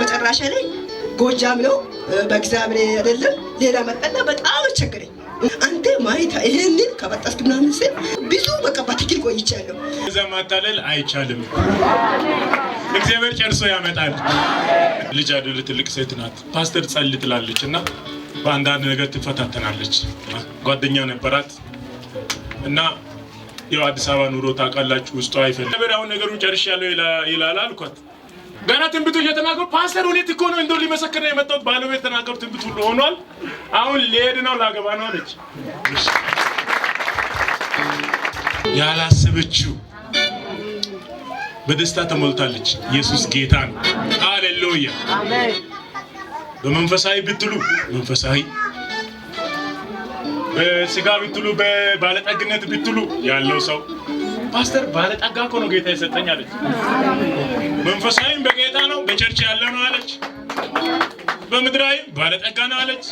መጨረሻ ላይ ጎጃም ነው በእግዚአብሔር አይደለም ሌላ መጣና በጣም አስቸገረኝ። አንተ ማይታ ይሄንን ከበጠስክ ምናምን ስል ብዙ በቃ በትግል ቆይቻለሁ። እዛ ማታለል አይቻልም። እግዚአብሔር ጨርሶ ያመጣል። ልጅ አይደለ ትልቅ ሴት ናት። ፓስተር ጸልይ ትላለች እና በአንዳንድ ነገር ትፈታተናለች። ጓደኛ ነበራት እና ያው አዲስ አበባ ኑሮ ታውቃላችሁ፣ ውስጡ አይፈልግም። እግዚአብሔር አሁን ነገሩን ጨርሻለሁ ይላል አልኳት። ገና ትንቢቱ እየተናገሩ ፓስተር እውነት እኮ ነው እንደው ሊመሰክር ነው የመጣሁት። ባለቤት የተናገሩ ትንቢት ሁሉ ሆኗል። አሁን ሊሄድ ነው ላገባ ነው አለች። ያላሰበችው በደስታ ተሞልታለች። ኢየሱስ ጌታ ነው። ሃሌሉያ። በመንፈሳዊ ብትሉ መንፈሳዊ፣ በስጋ ብትሉ በባለጠግነት ብትሉ ያለው ሰው ፓስተር ባለጠጋ እኮ ነው ጌታ የሰጠኝ አለች። መንፈሳዊም በጌታ ነው በ church ያለ ነው አለች። በምድራዊም ባለጠጋ ነው አለች።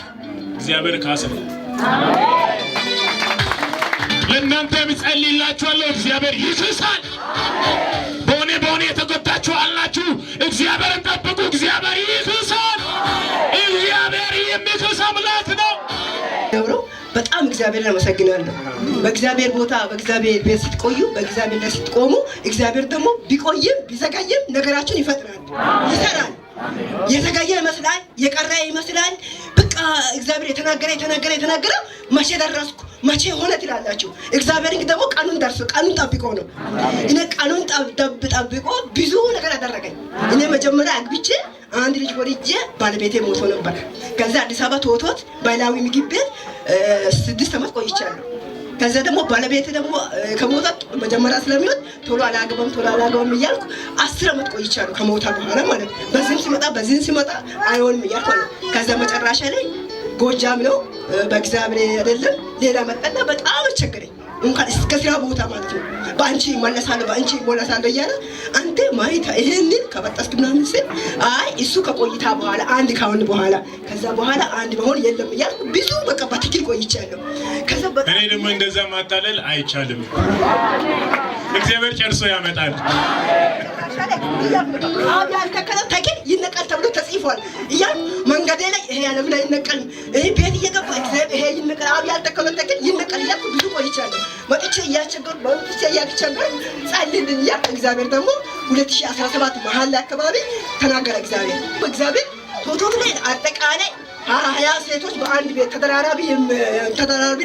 እግዚአብሔር ካሰ። ለእናንተ የምጸልይላችኋለሁ፣ እግዚአብሔር ይክሳል። በሆነ በሆነ የተጎዳችሁ አላችሁ፣ እግዚአብሔርን ጠብቁ። እግዚአብሔር ይክሳል። እግዚአብሔር የሚክስ አምላክ ነው። ደብሮ በጣም እግዚአብሔርን አመሰግናለሁ። በእግዚአብሔር ቦታ በእግዚአብሔር ቤት ስትቆዩ፣ በእግዚአብሔር ላይ ስትቆሙ፣ እግዚአብሔር ደግሞ ቢቆይም ቢዘገይም ነገራችሁን ይፈጥናል፣ ይሰራል። የዘገየ ይመስላል፣ የቀረ ይመስላል። በቃ እግዚአብሔር የተናገረ የተናገረ የተናገረ መቼ ደረስኩ መቼ ሆነ ትላላችሁ። እግዚአብሔር ግን ደግሞ ቀኑን ደርሶ ቀኑን ጠብቆ ነው። እኔ ቀኑን ጠብቆ ብዙ ነገር አደረገኝ። እኔ መጀመሪያ አግብቼ አንድ ልጅ ወልጄ ባለቤቴ ሞቶ ነበር። ከዛ አዲስ አበባ ቶቶት ባህላዊ ምግብ ቤት 6 ዓመት ቆይቻለሁ። ከዛ ደግሞ ባለቤቴ ደግሞ ከሞታ መጀመሪያ ስለሚወት ቶሎ አላገባም ቶሎ አላገባም እያልኩ 10 ዓመት ቆይቻለሁ ከሞታ በኋላ ማለት ነው። በዚህም ሲመጣ በዚህም ሲመጣ አይሆንም እያልኩ ነው። ከዛ መጨረሻ ላይ ጎጃም ነው በእግዚአብሔር አይደለም ሌላ መጣና በጣም አስቸገረኝ። እንኳን እስከ ስራ ቦታ ማለት ነው። በአንቺ ይመለሳለሁ በአንቺ ይመለሳለሁ እያለ አንተ ማይታ ይሄንን ከበጠስክ ምናምን ስል አይ እሱ ከቆይታ በኋላ አንድ ካሁን በኋላ ከዛ በኋላ አንድ መሆን የለም እያልኩ ብዙ በቃ በትግል ቆይቻለሁ። ከዛ እኔ ደግሞ እንደዛ ማታለል አይቻልም። እግዚአብሔር ጨርሶ ያመጣል። አብ ያልተከለው ተክል ይነቀል ተብሎ ተጽፏል እያልኩ መንገዴ ላይ ይሄ ለምን አይነቀልም? ይሄ ቤት እየገባ እግዚአብሔር ይሄ ይነቀል፣ አብ ያልተከለው ተክል ይነቀል እያልኩ ብዙ ቆይቻለሁ። መጥቼ እያስቸገርኩ መጥቼ እያስቸገርኩ ጸልይልኝ እያልኩ እግዚአብሔር ደግሞ 2017 መሀል ላይ አካባቢ ተናገረ። እግዚአብሔር ቶቶት ላይ አጠቃላይ 20 ሴቶች በአንድ ቤት ተደራራቢ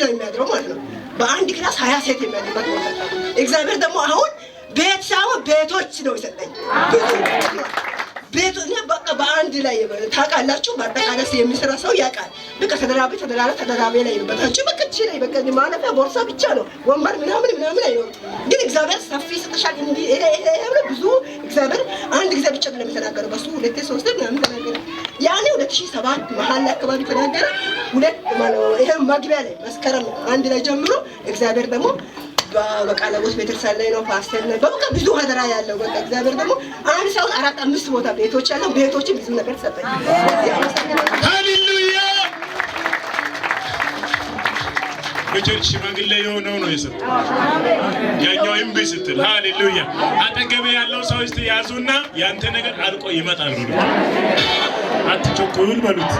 ነው የሚያድረው ማለት ነው። በአንድ class 20 ሴት የሚያድርበት ቦታ እግዚአብሔር ደግሞ አሁን ቤት ሳይሆን ቤቶች ነው የሰጠኝ። ብዙ ቤቱ እኔ በቃ በአንድ ላይ ታውቃላችሁ፣ በአጠቃላይ የሚሰራ ሰው ያውቃል። በቃ ተደራቢ ተደራራ ተደራቢ ላይ ነው። በታች በቃ እቺ ላይ በቃ ማለፊያ ቦርሳ ብቻ ነው፣ ወንበር ምናምን ምናምን አይኖርም። ግን እግዚአብሔር ሰፊ ሰጥሻል። እንዲህ ይሄ ይሄ ብሎ ብዙ እግዚአብሔር አንድ ጊዜ ብቻ አይደለም የተናገረው፣ በሱ ሁለቴ ሶስቴ ምናምን ተናገረ። ያኔ 2007 መሀል አካባቢ ተናገረ። ሁለት ማለት ይሄ መግቢያ ላይ መስከረም አንድ ላይ ጀምሮ እግዚአብሔር ደግሞ በቃለቦት ቤተክርስቲያን ላይ ነው ፓስተር ነው በቃ ብዙ ሀደራ ያለው በቃ እግዚአብሔር ደግሞ አንድ ሰው 4 5 ቦታ ቤቶች ያለው ቤቶችን ብዙ ነገር ሰጠኝ። ሃሌሉያ። በ church ሽማግሌ የሆነው ነው የሰጠው። ያኛው እምቢ ስትል ሃሌሉያ። አጠገቤ ያለው ሰው እስቲ ያዙና ያንተ ነገር አልቆ ይመጣል በሉት። አትቸኩል በሉት።